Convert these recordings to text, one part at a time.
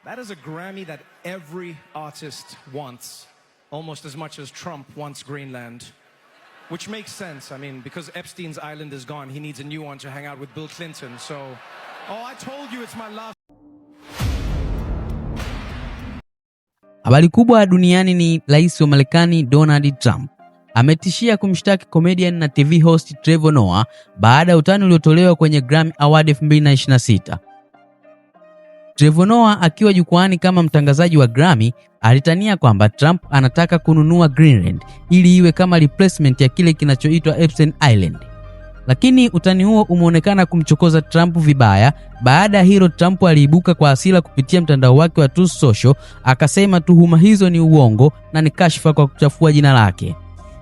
That is a Grammy that every artist wants, almost as much as Trump wants Greenland. Which makes sense. I mean, because Epstein's island is gone, he needs a new one to hang out with Bill Clinton. So, oh, I told you it's my last. Habari kubwa duniani ni Rais wa Marekani Donald Trump ametishia kumshtaki comedian na TV host Trevor Noah baada ya utani uliotolewa kwenye Grammy Award 2026. Trevor Noah akiwa jukwaani kama mtangazaji wa Grammy alitania kwamba Trump anataka kununua Greenland ili iwe kama replacement ya kile kinachoitwa Epstein Island. Lakini utani huo umeonekana kumchokoza Trump vibaya. Baada ya hilo, Trump aliibuka kwa hasira kupitia mtandao wake wa Truth Social akasema tuhuma hizo ni uongo na ni kashfa kwa kuchafua jina lake.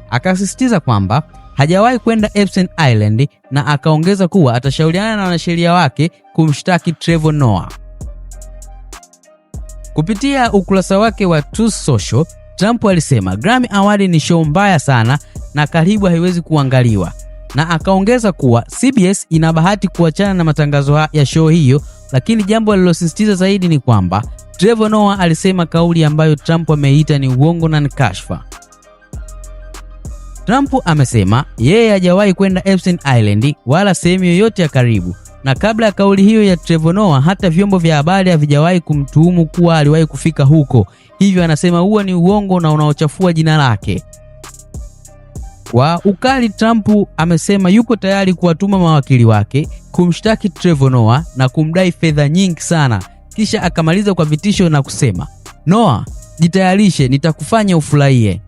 Akasisitiza kwamba hajawahi kwenda Epstein Island na akaongeza kuwa atashauriana na wanasheria wake kumshtaki Trevor Noah. Kupitia ukurasa wake wa Truth Social, Trump alisema Grammy Award ni show mbaya sana na karibu haiwezi kuangaliwa, na akaongeza kuwa CBS ina bahati kuachana na matangazo ya show hiyo, lakini jambo alilosisitiza zaidi ni kwamba Trevor Noah alisema kauli ambayo Trump ameita ni uongo na ni kashfa. Trump amesema yeye hajawahi kwenda Epstein Island wala sehemu yoyote ya karibu, na kabla ya kauli hiyo ya Trevor Noah hata vyombo vya habari havijawahi kumtuhumu kuwa aliwahi kufika huko, hivyo anasema huo ni uongo na unaochafua jina lake. Kwa ukali, Trump amesema yuko tayari kuwatuma mawakili wake kumshtaki Trevor Noah na kumdai fedha nyingi sana, kisha akamaliza kwa vitisho na kusema, Noah, jitayarishe, nitakufanya ufurahie.